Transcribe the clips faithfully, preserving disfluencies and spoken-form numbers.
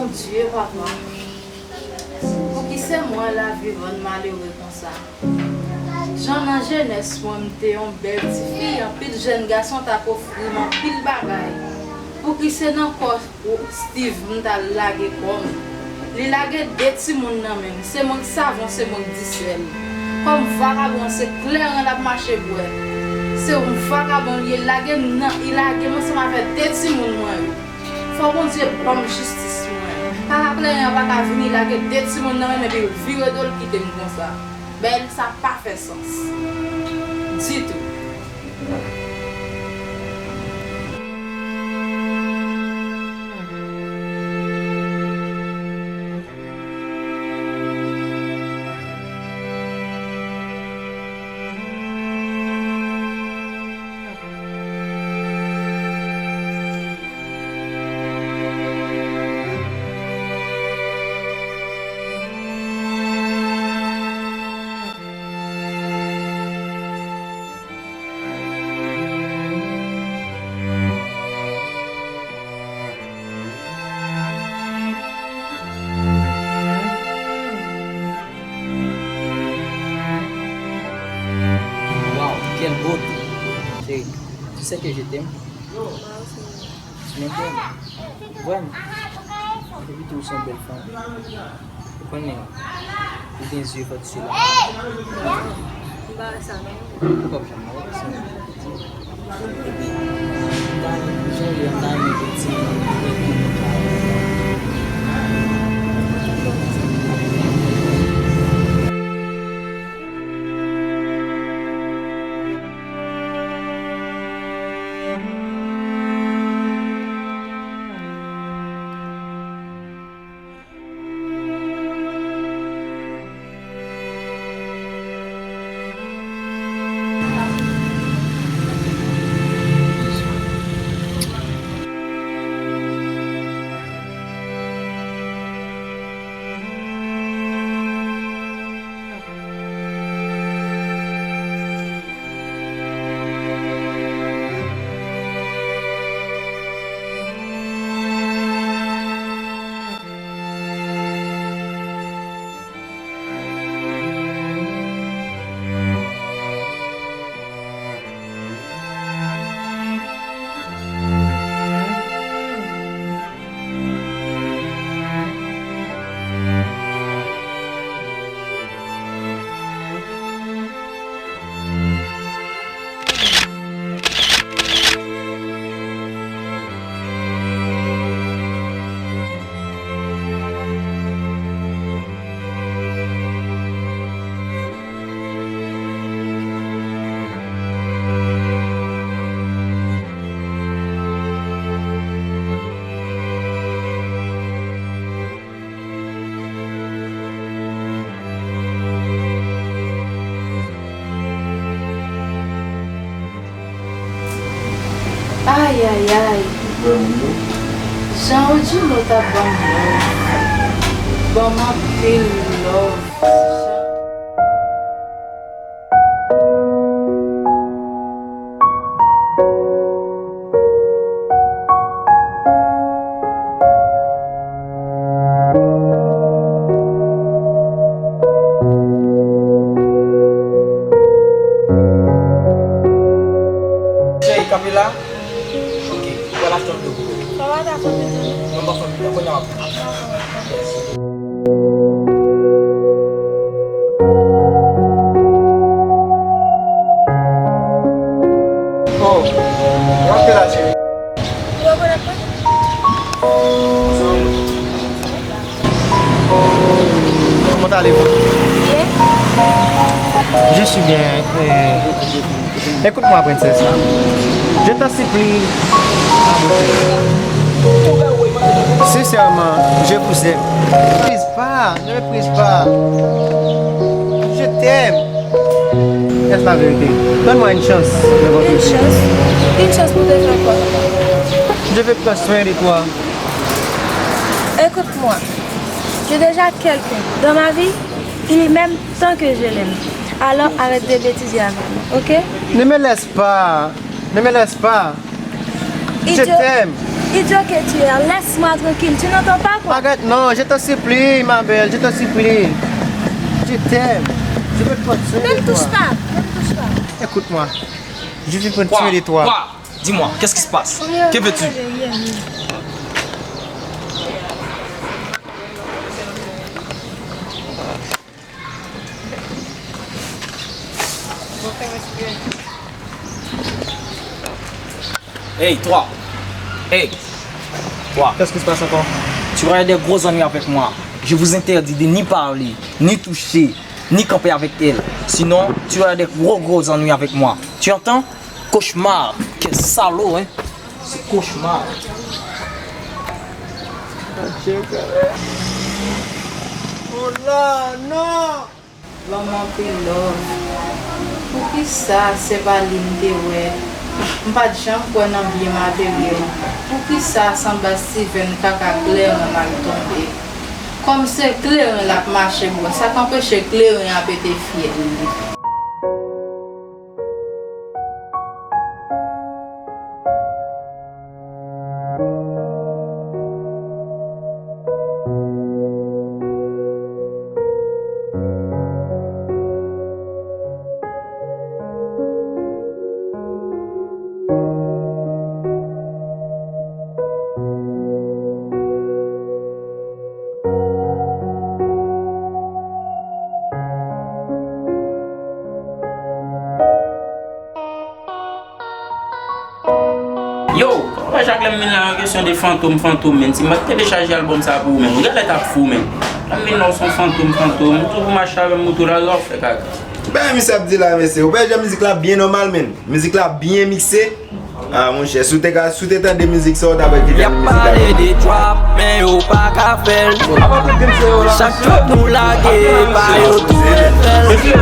Bondye, papa, pouki se mwen lavi rann malere konsa? Jan nan jenès mwen, m te yon bèl tifi, anpil jèn gason t ap ofri m anpil bagay. Pouki se nan kò Steve m t al lage kò m? Li lage de timoun nan men m. Se mwen k savon, se mwen k disèl. Kòm vagabon, se kleren l ap mache bwè. Se yon vagabon li ye, l lage m nan, li lage m ansanm avèk de timoun mwen yo. Fò Bondye ban m jistis mwen. Papa kleren an pa ka vini lage de timoun nan men m epi l vire do l kite m konsa. Bèl, sa pa fè sans ditou. Waw, quelle beauté! Chérie, tu sais que je t'aime? Mwen te renmen. Vrèman. Epi tou, ou se yon bèl fanm. Ou konnen, ou gen zye fòt sila. M pa wè sa non. Ou p ap janm wè sa. Epi, m ta renmen, jan w ye a, m ta renmen pou ti moun epi nou ka. Ayayay. Jan Odjulo t ap ban m love. Ban m anpil love. Cheri, kanpe la. Ok, ou al achte yon dlo pou mwen. Papa, ta fè pita. Non, m pa fè pita, kounye a m ap fè. Yes. Oh, w ap fè la, cheri? Ou rekonèt mwen? Comment allez-vous? Bien. Je suis bien. Euh, écoute-moi, princesse. Je t'en supplie. Sincèrement, je vous aime. Ne méprise pas, ne méprise pas. Je t'aime. Est-ce la vérité? Donne-moi une chance de votre vie. Une chance? Une chance pour te faire quoi? Je veux prendre soin de toi. Écoute-moi. J'ai déjà quelqu'un dans ma vie, il m'aime tant que je l'aime. Alors arrête de bêtiser avec moi, ok? Ne me laisse pas. Ne me laisse pas. Je t'aime. Idiot que tu es, laisse-moi tranquille, tu n'entends pas quoi? Arrête, non, je t'en supplie, ma belle, je t'en supplie. Je t'aime. Je veux te prendre soin de toi. Ne me touche pas, ne me touche pas. Écoute-moi, je vais prendre soin de toi. Quoi? Quoi? Dis-moi, qu'est-ce qui se passe? Que veux-tu? Hey, toi. Hey, toi. Qu'est-ce qui se passe encore? Tu auras des gros ennuis avec moi. Je vous interdis de ni parler, ni toucher, ni camper avec elle. Sinon, tu auras des gros, gros ennuis avec moi. Tu entends? Cauchemar. Quel salaud, hein? C'est cauchemar. Oh là, non! Ban m anpil love. Poukisa se pa li m te wè? M pa t janm kwè nan byen materyèl. Poukisa sanba Steven kaka kleren m al tonbe? Kòm se kleren l ap mache bwè, sa k anpeche kleren an pete fyèl li? Yo, wè chak lè m vin la, yon kesyon de fantom, fantom, menn. Si m pa t telechaje albòm sa pou ou, menn, ou genlè t ap fou, menn. Lè m vin la, ou se yon fantom, fantom. Ou tou pou mache avè m, ou tou la, ou ap fè kaka. Bagay misye ap di la, mesye. Ou pa wè jan mizik la byen nòmal, menn. Mizik la byen mikse. Ah, monchè, si w te ka, si w te tande mizik sa, w ta wè ki jan mizik la ye. Y ap pale de trap, men yo pa ka fè l. Chak trap nou lage, pa yo tounen fè l. Ki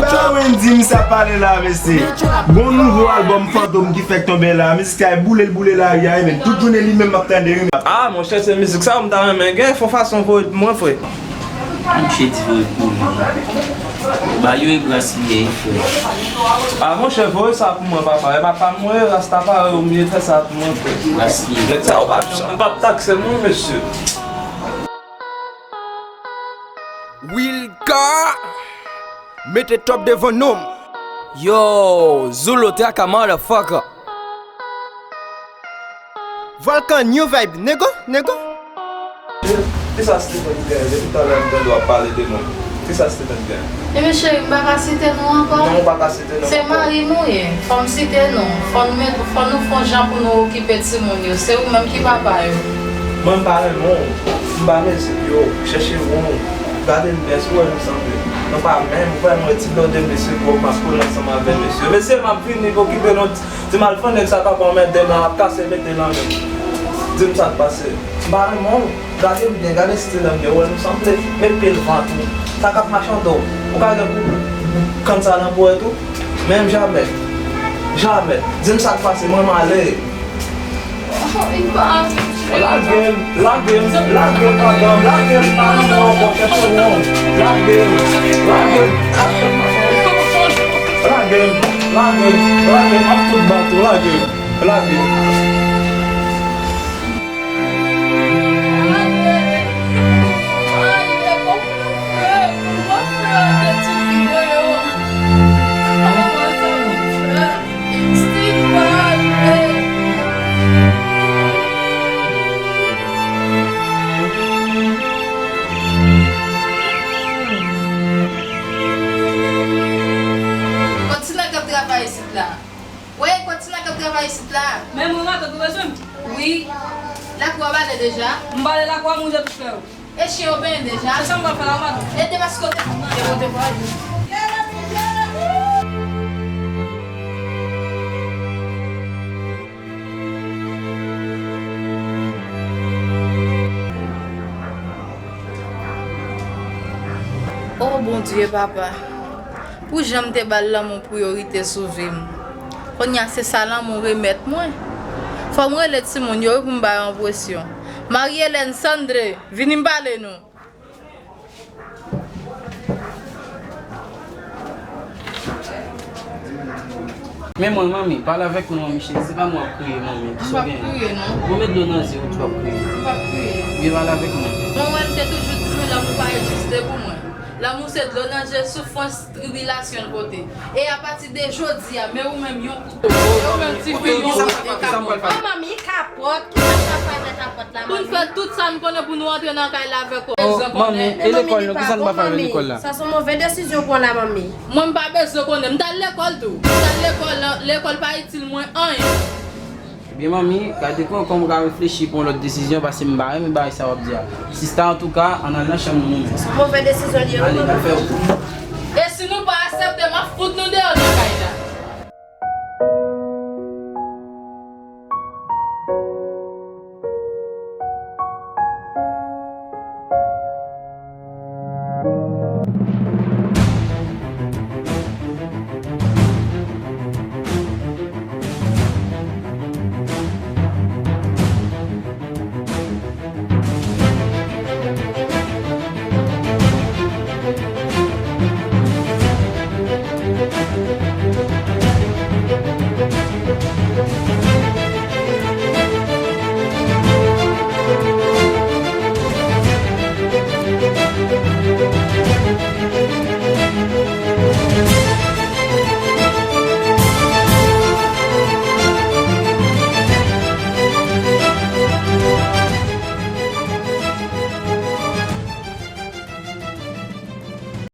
bagay Wendy misye ap pale la, mesye? Gon nouvo albòm Fantom ki fèk tonbe la. Mizik sa boule, l boule lari a, men tout jounen li menm m ap tande wi. Ah, monchè, se mizik sa m ta renmen gen, fè yon fason voye pou mwen, frè. Monchè, ti voye pou mwen. Ba yo e brasiye, frè. Ah, monchè, voye sa pou mwen, papa. E papa mwen, rasta parèy ou, m ye fè sa pou mwen, frè. Brasiye. Nèg sa yo pa, m p ap takse l non, mesye. Wilka, mete top devan non m. Yo, Zulo traka, motherfucker. Volcan, new vibe, nego, nego. Kisa Steven gen? Depi talè m tande w ap pale de mwen. Kisa Steven gen? Ebyen cheri, m pa ka site non ankò. Non, ou pa ka site non ankò. Se mari m ou ye. Fò m site non. Fò nou met, fò nou fè yon jan pou nou okipe timoun yo. Se ou menm ki papa yo. Mwen m pa renmen w. M pa mezi yo. Chèche won w. Gade m byen, si w wè nou sanble. Nou pa menm. Ou wè mwen ti blòdè mesye, gwòg maskoulen ansanm avè mesye. Mesye, m ap vini okipe nou. Di m al fè nèg sa k ap anmède m la, ap kase mete nan men. Di m sa k pase. M pa renmen w. Gade m byen, gade stil an byen, ou wè nou sanble. Men pye l vant ou. Sa k ap mache anndan w. Ou ka gen pou kann sa nan po w tou. Men jamè. Jamè. Di m sa k pase, mwen m ale. Lage m, lage m, lage m, madanm, lage m, pa renmen w ankò, chèche won. Lage m, lage m. Lage m, lage m, lage m, ap fout bat ou, lage m, lage m. Kot ti nèg k ap travay isit la? Wey, kot ti nèg k ap travay isit la? Men mwen matant ou bezwen m? Wi. Lakou a bale deja? M bale lakou a, m woule tout fè yo. E chen yo benyen deja? Se sa m pral fè la, matant. E te pase kote? E kote pou al? O Bondye, papa, pou jan m te ba l lanmou priyorite sou vi m, kounye a se sa lanmou remèt mwen. Fò m rele timoun yo wi pou m ba yo enpresyon. Marie Hélène, Sandre, vini m pale nou. Men mwen, manmi, pale avèk mwen, manmi cheri, se pa mwen ap kriye, manmi. Kisa w genyen? M p ap kriye, non. Bon, met dlo nan zye w, tou ap kriye. M p ap kriye. Byen pale avèk mwen. Mwen, mwen, m te toujou di w lanmou pa egziste pou mwen. Lanmou se dlo nan zye, soufrans, tribilasyon l pote. E apati de jodi a, men ou menm yon kouto. E ou menm ti fi yon kouto. Kisa m pral fè? Kisa m pral fè? Oh, manmi, kapòt, kisa m pral fè avèk kapòt la, manmi? Pou n fè tout sa n konnen pou nou antre nan kay la avèk ou. Oh, manmi, e lekòl, non? Kisa n pral fè avèk lekòl la? Sa se yon move desizyon w pran la, manmi. Mwen, m pa bezwen konnen. M t al lekòl tou. M t al lekòl, lekòl pa itil mwen anyen. Ebyen, manmi, gade kòman w ka reflechi pou yon lòt desizyon, paske m pa renmen bagay sa w ap di a. Sista, antouka, ann al nan chanm nou, nou menm. Se yon move desizyon li ye, wi, manmi. Ale, n al fè wout.